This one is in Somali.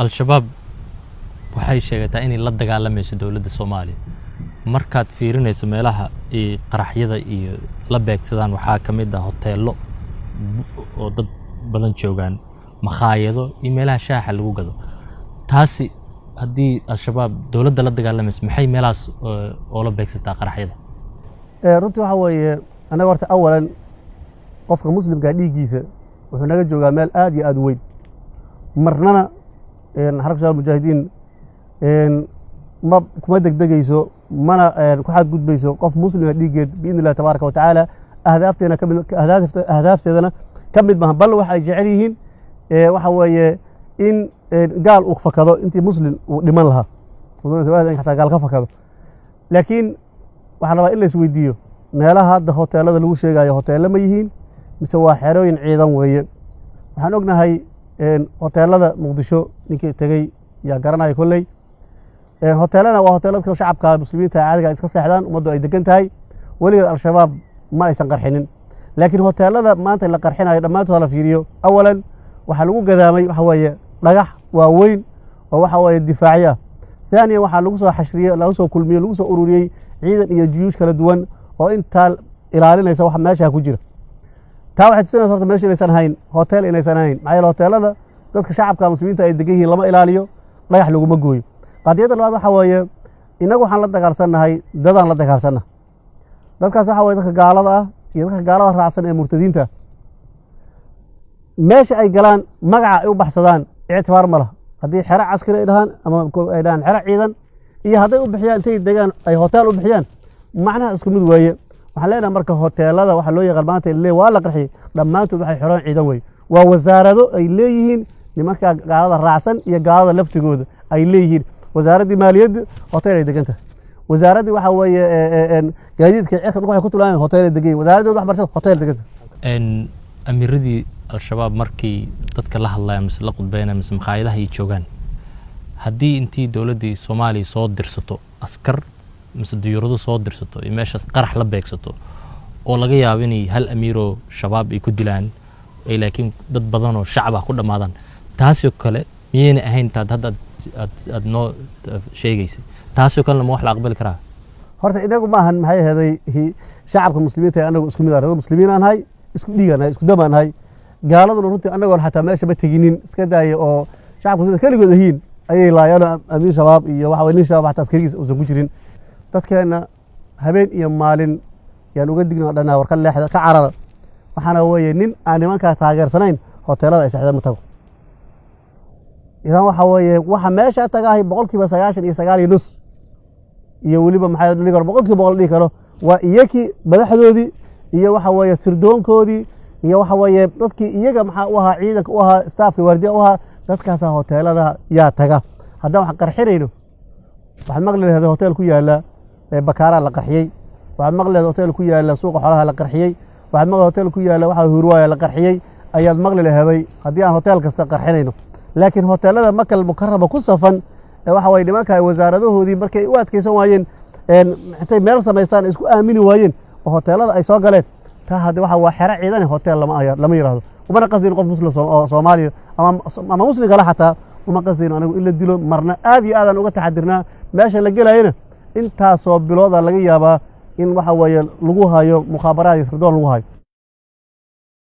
Al-Shabaab waxay sheegataa inay la dagaalamayso dowladda Soomaaliya. Markaad fiirinayso meelaha ay qaraxyada iyo la beegsadaan, waxaa ka mid ah hoteello oo dad badan joogaan, makhaayado iyo meelaha shaaxa lagu gado. Taasi haddii Al-Shabaab dowladda la dagaalamayso, maxay meelahaas oola beegsataa qaraxyada? Runtii waxaa weeye, annaga horta awalan qofka muslimkaa dhiiggiisa wuxuu naga joogaa meel aad iyo aad u weyn. Marnana Xaraka Shabaab Mujaahidiin ma kuma degdegeyso, mana ku xadgudbayso qof muslima dhiiggeed, biidni illahi tabaaraka wa tacaala. Ahdaafteena kamid, ahdaafteedana ka mid maaha. Bal waxa ay jecel yihiin waxa weeye in gaal uu fakado intii muslim uu dhiman lahaa, in xataa gaal ka fakado. Laakiin waxaa rabaa in la isweydiiyo, meelaha hadda hoteelada lagu sheegayo hoteello ma yihiin mise waa xerooyin ciidan weeye? Waxaan ognahay hoteelada Muqdisho, ninkii tegey yaa garanaya kolley. Hoteelana waa hoteeladka shacabka muslimiinta caadiga iska seexdaan, ummaddu ay degan tahay. Weligeed Al-Shabaab ma aysan qarxinin. Laakiin hoteelada maanta la qarxinayo dhammaantood la fiiriyo, awalan waxaa lagu gadaamay waxa weeye dhagax waaweyn oo waxa weeye difaacyo ah. Thaniyan, waxaa lagu soo xashriyey, lagu soo kulmiyey, lagu soo ururiyey ciidan iyo juyuush kala duwan oo intaa ilaalinaysa waxa meesha ku jira. Taa waxay tusinaysa horta meesha inaysan hayn hotel, inaysan hayn. Maxaa yeele, hoteelada dadka shacabka muslimiinta ay degan yihiin lama ilaaliyo, dhagax laguma gooyo. Qadiyadda labaad waxaa weeye, innagu waxaan la dagaalsannahay dadaan la dagaalsannahay. Dadkaas waxaa weye dadka gaalada ah iyo dadka gaalada raacsan ee murtadiinta. Meesha ay galaan, magaca ay u baxsadaan ictibaar ma laha. Haddii xero caskari ay dhahaan ama ay dhahaan xero ciidan, iyo hadday u bixiyaan intay degaan ay hotel u bixiyaan, macnaha isku mid weeye. Waxaan leenahay marka, hoteelada waxaa loo yaqaan maanta le waa la qarxiyey, dhammaantood waxay xerooyin ciidan weye. Waa wasaarado ay leeyihiin nimanka gaalada raacsan iyo gaalada laftigooda ay leeyihiin. Wasaaraddii maaliyadda hotel ay degan tahay. Wasaaraddii waxa weeye gaadiidka cirka dhulka waxay ku tulaan hotel ay degan yihin. Wasaaradda waxbarashada hotel degan tahay. Amiiradii Al-Shabaab markii dadka la hadlaya mise la khudbeynaya mise makhaayadaha ay joogaan, haddii intii dowladdii Soomaaliya soo dirsato askar mise diyuurado soo dirsato iyo meeshaas qarax la beegsato, oo laga yaabo inay hal amiiroo Shabaab ay ku dilaan ay, laakiin dad badan oo shacab ah ku dhammaadaan, taasoo kale miyayna ahayn taad hadda aad noo sheegaysay? Taasoo kalena ma wax la aqbali karaa? Horta inagu ma ahan, maxay ahaday, shacabka muslimiinta ee anagu isku mid ah. Dad muslimiin aan nahay, isku dhiigaan nahay, isku damaan nahay. Gaaladuna runtii anagoon xataa meesha ma teginin, iska daaya oo shacabka muslimiinta keligood ahiin ayay laayaan. Amiir Shabaab iyo waxa weye nin Shabaab xataa askarigiis uusan ku jirin. Dadkeenna habeen iyo maalin yaan uga digna, dhanaa war ka leexda, ka carara. Waxaana weeye nin aan nimankaa taageersanayn hoteelada ay seexdeen ma tago. Idan waxa weeye waxa meesha tagaahay 99.5% iyo weliba maxaa dhihi karo, 100% dhihi karo, waa iyakii madaxdoodii iyo waxa weeye sirdoonkoodii iyo waxa weeye dadkii iyaga maxaa u ahaa, ciidanka u ahaa, staafka waardiya u ahaa. Dadkaasaa hoteelada yaa taga. Haddaan wax qarxinayno, waxaad maqli lahayd hotel ku yaala Bakaaraa la qarxiyey, waxaad maqli lahayd hotel ku yaala Suuqa Xoolaha la qarxiyey, waxaad maqli hotel ku yaala waxa Hurwaaya la qarxiyey ayaad maqli laheeday, haddii aan hotel kasta qarxinayno. Laakiin hoteelada Makal Mukarama ku safan ee waxa waye nimanka ay wasaaradahoodii markay u adkaysan waayeen, intay meel samaystaan isku aamini waayeen oo hoteelada ay soo galeen, taa hadde waxa waa xero ciidane, hotel lama yiraahdo. Umana qasdin qof muslim oo Soomaaliya ama muslim kale xataa uma qasdayno anigu in la dilo marna. Aad iyo aadaan uga taxadirnaa. Meesha la gelayana intaasoo bilooda laga yaabaa in waxa weeye lagu hayo mukhaabaraad iyo sirdoon lagu hayo.